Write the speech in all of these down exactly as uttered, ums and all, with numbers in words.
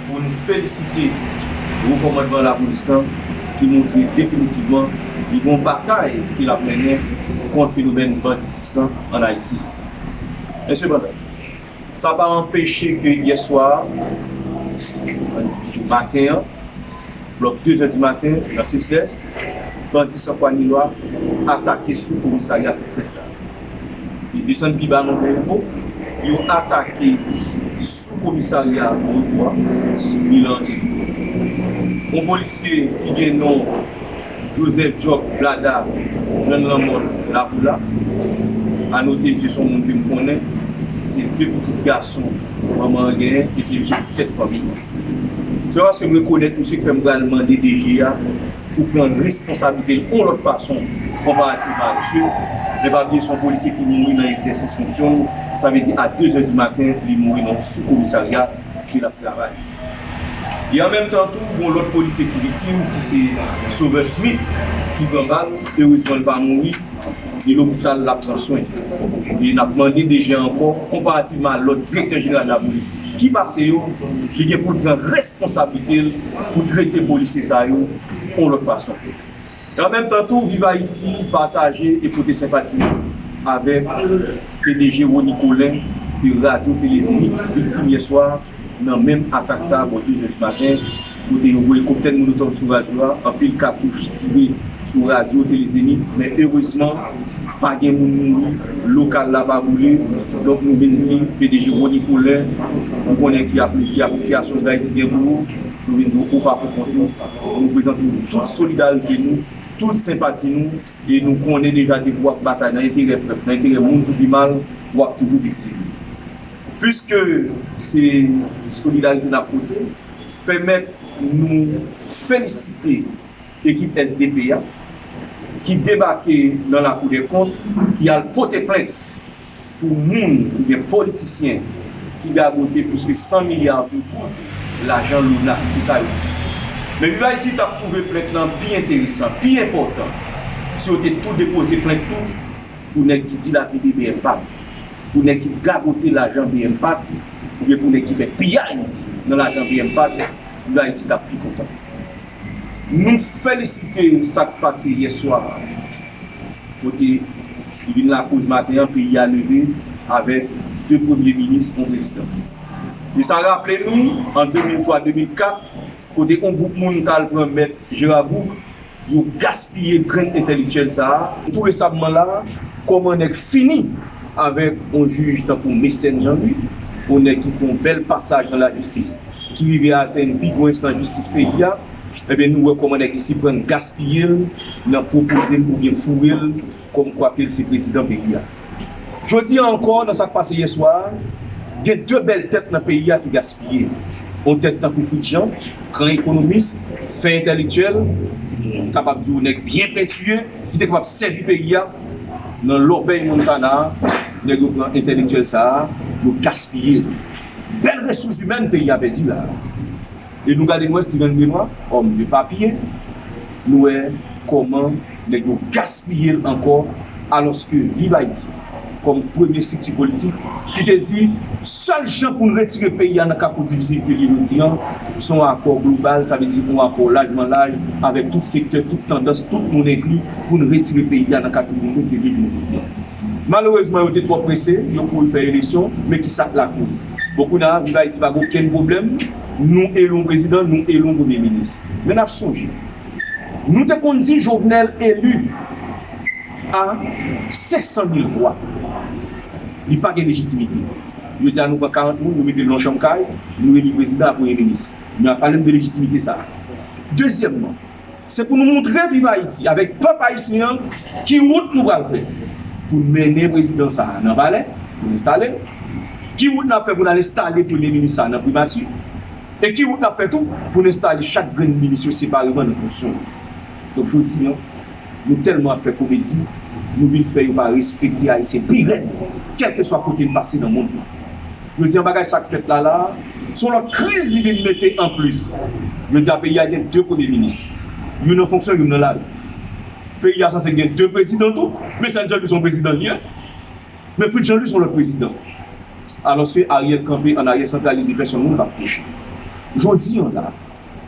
Pou n felisite wo kòmandman lapolis lan ki montre definitivman li gen yon batay ke l ap mennen kont fenomèn banditis lan ann Ayiti. Men sepandan, sa pa anpeche ke yè swa, ann di pito maten an, bò de zè di maten, nan Sesles, bandi san fwa ni lwa atake sou komisarya Sesles la. Yo desann pi ba nan Bòrivo, yo atake sou komisarya Bòrivo a, bilan an te gwo. Yon polisye ki gen non Joseph Job Blada jwenn lanmò l lakou la. A note, misye se yon moun ke m konnen. Se de pitit gason manman an genyen, e se misye ki tèt fanmi an. Se pa paske m rekonèt misye ki fè m pral mande D G a pou pran responsablite l yon lòt fason konparativman a misye. Men pa bliye se yon polisye ki mouri nan egzèsis fonksyon l. Sa vle di a de zè di maten, li mouri nan yon sou komisarya ke l ap travay. E an menm tan tou, gen yon lòt polisye ki viktim, ki se Sauveur Smith, ki pran bal. Erezman, li pa mouri. Li lopital, l ap pran swen. E n ap mande D G a ankò, konparativman a lòt direktè jeneral lapolis ki pase yo, li gen pou l pran responsablite l pou trete polisye sa yo yon lòt fason. E an menm tan tou, Viv Ayiti pataje e pote senpati avèk P D G Rony Colin ke Radyo Tele Zenith viktim yè swa nan menm atak sa a bò de zè di maten, kote yo voye koktèl molotòv sou radyo a, anpil katouch tire sou radyo Tele Zenith, men erezman, pa gen moun mouri, lokal la pa boule. Donk, nou vin di P D G Rony Colin, nou konnen ki apre-, ki apresyasyon Viv Ayiti gen pou ou, nou vin di w ou pa pou kont ou. Nou prezante w tout solidarite nou, tout senpati nou, e nou konnen deja depi w ap batay nan enterè pèp, nan enterè moun pou pi mal, w ap toujou viktim. Piske se solidarite n ap pote, pèmèt nou felisite ekip S D P a ki debake nan Lakou dè Kont, ki al pote plent pou moun oubyen politisyen ki gagote plis ke san milya de goud lajan Lona, se sa yo di. Men Viv Ayiti t ap twouve plent lan pi enteresan, pi enpòtan, si yo te tou depoze plent tou pou nèg ki dilapide B M PAD, pou nèg ki gagote lajan B M PAD, oubyen pou nèg ki fè piyay nan lajan B M PAD, Viv Ayiti t ap pi kontan. Nou felisite sa k pase yè swa a, kote li vin lakoz maten an, peyi a leve avèk de premye minis, yon prezidan. E sa raple nou, an de mil twa, de mil kat, kote yon gwoup moun t al pran mèt Jera Boug, yo gaspiye grenn entèlektyèl sa a. Tou resabman la, kòman nèg fini avèk yon jij tankou Mecène Jean Louis, yon nèg ki fè yon bèl pasaj nan lajistis, ki rive atenn pi gwo enstans jistis peyi a, ebyen, nou wè kòman nèg isi pran gaspiye l nan pwopoze l oubyen foure l kòmkwa ke l se prezidan peyi a. Jodi a ankò, nan sa k pase yè swa a, gen de bèl tèt nan peyi a ki gaspiye. Yon tèt tankou Fritz Jean, gran ekonomis, fen entèlektyèl, m kapab di w nèg byen pentiye, ki te kapab sèvi peyi a. Nan lòbèy Montana a, nèg yo pran entèlektyèl sa a, yo gaspiye l. Bèl resous imèn peyi a pèdi la. E nou gade, nou wè Steven Benoît, òm de papye, nou wè kòman nèg yo gaspiye l ankò, alòske Viv Ayiti, kòm premye estrikti politik, ki te di, sèl jan pou n retire peyi a nan kafou difisil ke li ye jodi a, se yon akò global, sa vle di yon akò lajman laj, avèk tout sektè, tout tandans, tout moun enkli, pou n retire peyi a nan kafou difisil ke li ye jodi a. Malerezman, yo te twò prese, yo kouri fè eleksyon, men ki sa k lakoz? Bon, kounye a, Viv Ayiti pa gen okenn pwoblèm, nou eli yon prezidan, nou eli yon premye minis. Men n ap sonje, nou te konn di Jovenel eli a senk san mil vwa. Li pa gen lejitimite. Jodi a, nou pran karant moun, nou mete l nan yon chanm kay, nou eli prezidan ak premye minis. Nou ap pale m de lejitimite sa a. Dezyèmman, se pou nou montre Viv Ayiti avèk pèp ayisyen an ki wout nou pral fè pou n mennen prezidan sa a nan palè, pou n enstale l. Ki wout n ap fè pou n al enstale premye minis sa a nan primati? E ki wout n ap fè tou pou n enstale chak grenn minis yo separeman nan fonksyon yo? Donk, jodi a, nou tèlman ap fè komedi, nou vin fè yo pa respekte Ayisyen pi rèd, kèlkeswa kote n pase nan mond lan. Jodi a, bagay sa k fèt la la a, se yon lòt kriz li vin mete anplis. Jodi a, peyi a gen de premye minis. Youn nan fonksyon, youn nan lari. Peyi a sanse gen de prezidan tou, men Sèl Jan Lwi se yon prezidan li ye. Men Fritz Jean Louis se yon lòt prezidan. Alòske Ariel kanpe an aryè santral, li di pèsonn moun p ap touche. Jodi an la,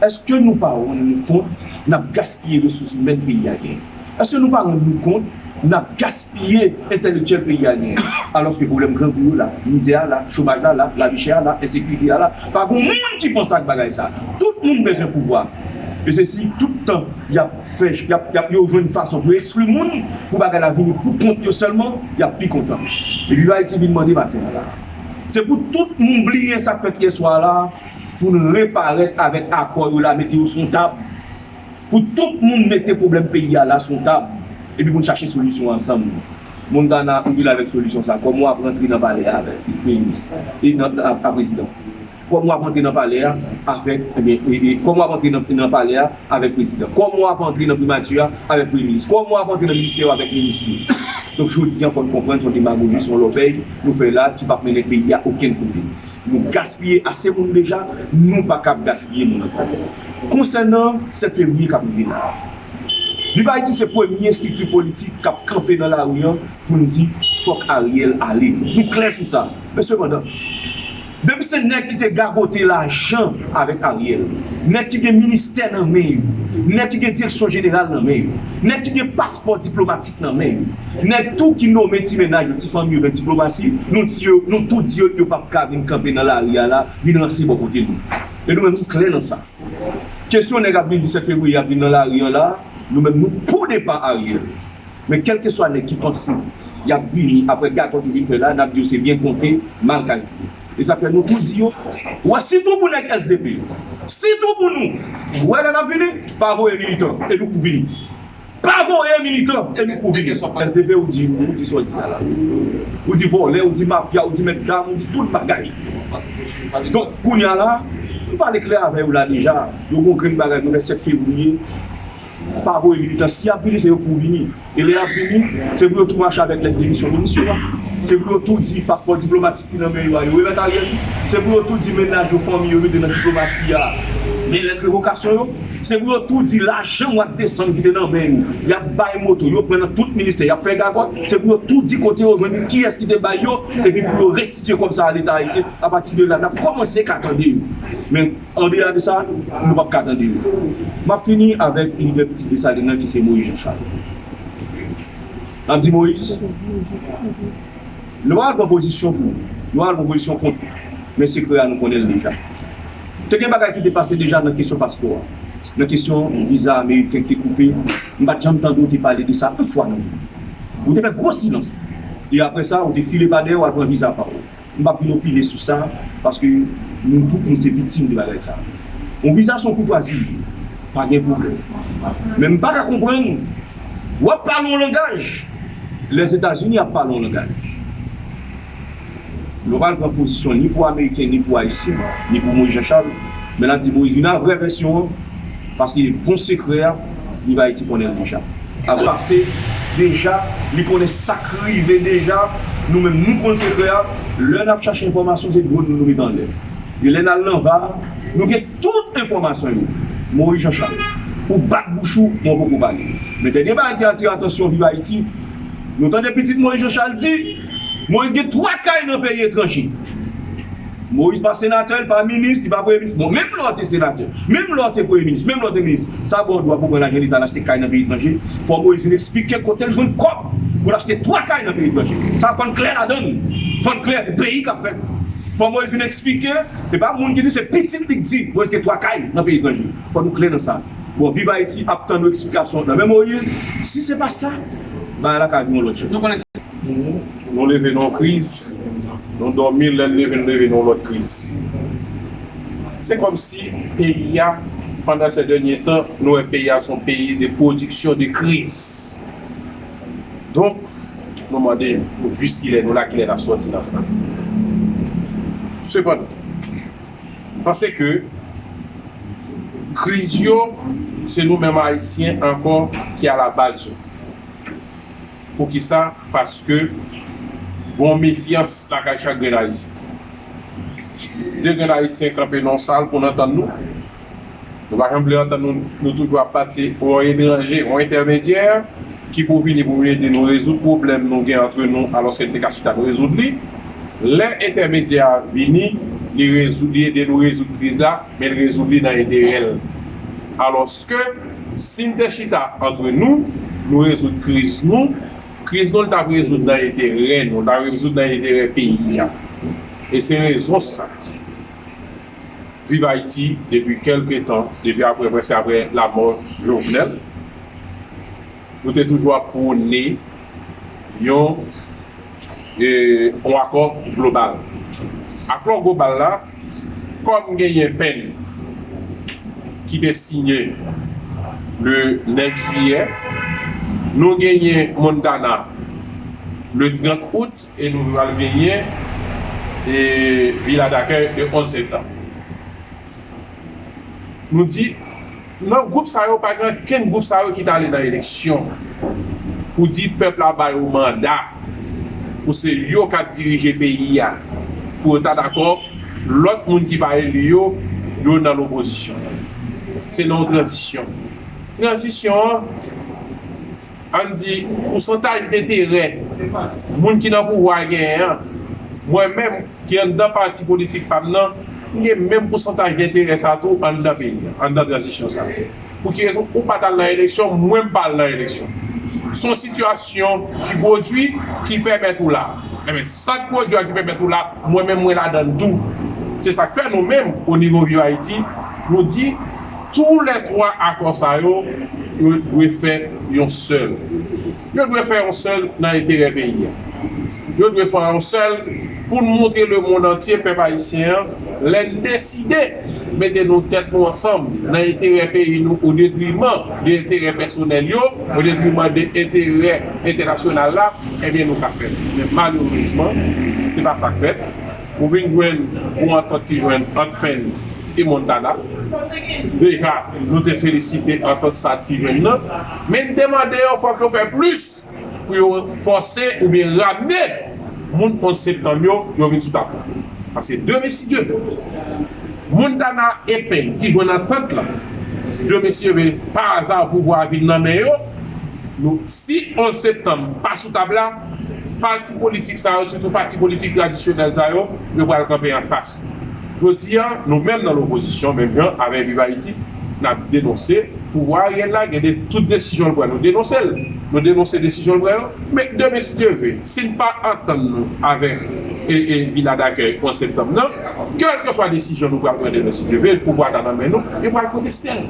èske nou pa rann nou kont n ap gaspiye resous imèn peyi a genyen? Èske nou pa rann nou kont n ap gaspiye entèlektyèl peyi a genyen? Alòske pwoblèm grangou yo la, mizè a la, chomaj la la, lavi chè a la, ensekirite a la, pa gen moun ki panse ak bagay sa. Tout moun bezwen pouvwa. E se si tout tan y ap fè, y ap, y ap, yo jwenn fason pou yo ekskli moun, pou bagay la vini pou kont yo sèlman, y ap pi kontan. E Viv Ayiti vin mande maten an la. Se pou tout moun bliye sa k fèt yè swa la, pou n reparèt avèk akò yo la, mete yo sou yon tab. Pou tout moun mete pwoblèm peyi a la sou yon tab. Epi pou n chache solisyon ansanm. Montana, ou vin avèk solisyon sa. Kòman w ap rantre nan palè a avèk premye minis? E nan, a, a prezidan. Kòman w ap rantre nan palè a avèk, ebyen, e, e, kòman w ap rantre nan, nan palè a avèk prezidan? Kòman w ap rantre nan primati a avèk premye minis? Kòman w ap rantre nan ministè yo avèk minis yo? Donk, jodi an, fò n konprann, se yon demagoji, se yon lòbèy nou fè la ki p ap mennen peyi a okenn kote. Nou gaspiye ase moun deja, nou pa kab gaspiye moun ankò. Konsènan sèt fevriye k ap rive la, Viv Ayiti se premye estrikti politik k ap kanpe nan lari an pou n di fòk Ariel ale. Nou klè sou sa. Men sepandan, depi se nèg ki te gagote lajan avèk Ariel, nèg ki gen ministè nan men yo, nèg ki gen direksyon jeneral nan men yo, nèg ki gen paspò diplomatik nan men yo, nèg tou ki nome ti mennaj yo, ti fanmi yo nan diplomasi, nou di yo, nou tou di yo, yo p ap ka vin kanpe nan lari a la, vin ranse bò kote nou. E nou menm, nou klè nan sa. Kesyon nèg ap vin disèt fevriye, ap vin nan lari an la, nou menm, nou pou depa Ariel. Men kèlkeswa nèg ki panse y ap vini apre gagòt yo vin fè la, n ap di yo se byen konte, mal kalkile. E sa fè nou tou di yo, w wè, sitou pou nèg S D P yo, sitou pou nou, w wè lè n ap vini, pa voye militan, e nou pou vini. Pa voye militan, e nou pou vini. S D P, ou di, ou di sa w di a la. Ou di vòlè, ou di mafya, ou di mèt dam, ou di tout bagay. Donk, kounye a la, m pale klè avè yo la deja. Yo gon grenn bagay pou fè sèt fevriye. Pa voye militan. Si y ap vini, se yo k pou vini. E lè y ap vini, se pou yo tou mache avèk lèt demisyon minis yo a. Se pou yo tou di paspò diplomatik ki nan men yo a, yo remèt Ariel. Se pou yo tou di mennaj yo, fanmi yo mete nan diplomasi a, men lèt revokasyon yo. Se pou yo tou di lajan mwa desanm ki te nan men yo, y ap bay moto, yo pran nan tout ministè, y ap fè gagòt. Se pou yo tou di kote yo jwenn li, kiyès ki te bay yo, epi pou yo restitye kòb sa a Leta ayisyen. Apati de la, n ap kòmanse ka tande yo. Men andeyò de sa, nou p ap ka tande yo. M ap fini avèk lidè pitit Desalin nan ki se Moïse Jean Charles. N ap di Moïse, nou pa al pran pozisyon pou ou, nou pa al pran pozisyon kont ou, men sekrè a nou konnen l deja. Te gen bagay ki te pase deja nan kesyon paspò a, nan kesyon viza ameriken ki te koupe, m pa t janm tande w te pale de sa yon fwa nan vi w. Ou te fè gwo silans. E apre sa, ou te file pa dèyè, w al pran viza pa w. M p ap vin opine sou sa, paske nou tout, nou se viktim de bagay sa. Yon viza se yon koutwazi, pa gen pwoblèm. Men m pa ka konprann, w ap pale yon langaj, Lèzetazini ap pale yon langaj. Nou pa al pran pozisyon ni pou Ameriken, ni pou Ayisyen, ni pou Moïse Jean Charles, men n ap di Moïse vin ak vrè vèsyon an, paske bon sekrè a, Viv Ayiti konnen l deja. Ap pase deja, li konnen sa k rive deja, nou menm nou konn sekrè a, lè n ap chache enfòmasyon, se dwòn nou, nou mete anlè. E lè n al nan va, nou gen tout enfòmasyon yo. Moïse Jean Charles, ou bat bouch ou, men w poko pale. Men dènye bagay ki atire atansyon Viv Ayiti, nou tande pitit Moïse Jean Charles di, Moïse gen twa kay nan peyi etranje. Moïse pa senatè, li pa minis, li pa premye minis. Bon, menm lè w te senatè, menm lè w te premye minis, menm lè w te minis, sa ba w dwa pou w pran lajan leta, l achte kay nan peyi etranje. Fò Moïse vin eksplike kote l jwenn kòb pou l achte twa kay nan peyi etranje. Sa fò n klè ladan l. Fò n klè, se peyi k ap fèt. Fò Moïse vin eksplike, se pa moun ki di, se pitit li k di Moïse gen twa kay nan peyi etranje. Fò nou klè nan sa. Bon, Viv Ayiti ap tann yon eksplikasyon nan men Moïse. Si se pa sa, bagay la ka vin yon lòt jan. Nou konnen Nou leve nan yon kriz, nou dòmi, lè n leve, n leve nan yon lòt kriz. Se kòmsi peyi a, pandan se dènye tan, nou wè peyi a se yon peyi de pwodiksyon de kriz. Donk, nou mande nou jis kilè nou la, kilè n ap sòti nan sa. Sepandan, m panse ke kriz yo, se nou menm Ayisyen ankò ki alabaz yo. Poukisa? Paske gon mefyans lakay chak grenn Ayisyen. De grenn Ayisyen kanpe nan yon sal pou n antann nou. Nou pa janm vle antann nou, nou toujou ap pati yon etranje, yon entèmedyè ki pou vini pou vin ede nou rezoud pwoblèm nou gen antre nou, alòske n te ka chita n rezoud li. Lè entèmedyè a vini, Li rezoud, li ede nou rezoud kriz la, men li rezoud li nan enterè l. Alòske, si n te chita antre nou, nou rezoud kriz nou, kriz nou, l t ap rezoud nan enterè nou, l t ap rezoud nan enterè peyi a. E se rezon sa. Viv Ayiti, depi kèlke tan, depi apre, prèske apre lamò Jovenel, nou te toujou ap pwone yon, e, yon akò global. Akò global la, kòm genyen Pèn ki te siyen le nèf jiyè, nou genyen Montana le trant out, e nou pral genyen, e, Vila Dakèy le onz septanm. Nou di, nan gwoup sa yo, pa gen ankenn gwoup sa yo ki t ale nan eleksyon pou di pèp la ba yo manda pou se yo k ap dirije peyi a, pou yo ta dakò lòt moun ki pa eli yo, yo nan lopozisyon. Se nan yon tranzisyon. Tranzisyon an, ann di, pousantaj denterè moun ki nan pouvwa a genyen an, mwen menm ki anndan pati politik pa m nan, m gen menm pousantaj denterè sa a tou anndan peyi a, anndan tranzisyon sa a. Pou ki rezon? Ou pa t al nan eleksyon, mwen m pa al nan eleksyon. Se yon sitiyasyon ki pwodui, ki pèmèt ou la. Enben, sa k pwodui a ki pèmèt ou la, mwen menm mwen ladan l tou. Se sa k fè nou menm, o nivo Viv Ayiti, nou di, tou lè twa akò sa yo, yo dwe fè yon sèl. Yo dwe fè yon sèl nan enterè peyi a. Yo dwe fè yon sèl pou n montre lemonn antye, pèp ayisyen an, lè n deside mete nou tèt nou ansanm nan enterè peyi nou, o detriman de enterè pèsonèl yo, o detriman de enterè entènasyonal la, ebyen, nou ka fè l. Men malerezman, se pa sa k fèt. Ou vin jwenn yon antant ki jwenn ant Pèn e Montana. Deja, nou te felisite antant sa a ki jwenn nan. Men n te mande yo, fòk yo fè plis pou yo fòse oubyen ramne moun onz septanm yo, yo vin sou tab la. Paske demen, si Dye vle, Montana e Pèn ki jwenn antant la, demen, si Dye vle, pa aza pouvwa a vin nan men yo, nou, si onz septanm pa sou tab la, pati politik sa yo, sitou pati politik tradisyonèl sa yo, yo pral kanpe anfas. Jodi a, nou menm nan lopozisyon, menm jan avèk Viv Ayiti, n ap denonse pouvwa Ariel la, gen de, tout desizyon l pran, nou denonse l. Nou denonse desizyon l pran yo. Men demen, si Dye vle, si n pa antann nou avèk, e, e, Vila Dakèy onz septanm nan, kèlkeswa desizyon nou pral pran demen, si Dye vle, pouvwa ta nan men nou, yo pral konteste l.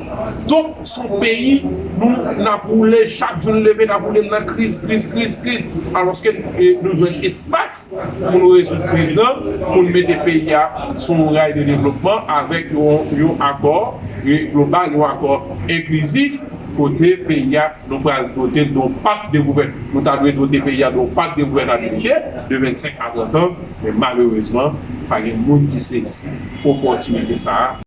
Donk, se yon peyi, nou, n ap woule, chak jou n leve, n ap woule nan kriz, kriz, kriz, kriz. Alòske, e, nou jwenn espas pou nou rezoud kriz lan, pou n mete peyi a sou yon ray de devlopman avèk yon, yon akò, e, global, yon akò enklizif, kote peyi a, nou pral dote l de yon pak de gouvèn-, nou ta dwe dote peyi a de yon pak de gouvènabilite de vennsenk a trant an, men malerezman, pa gen moun ki sezi opòtinite sa a.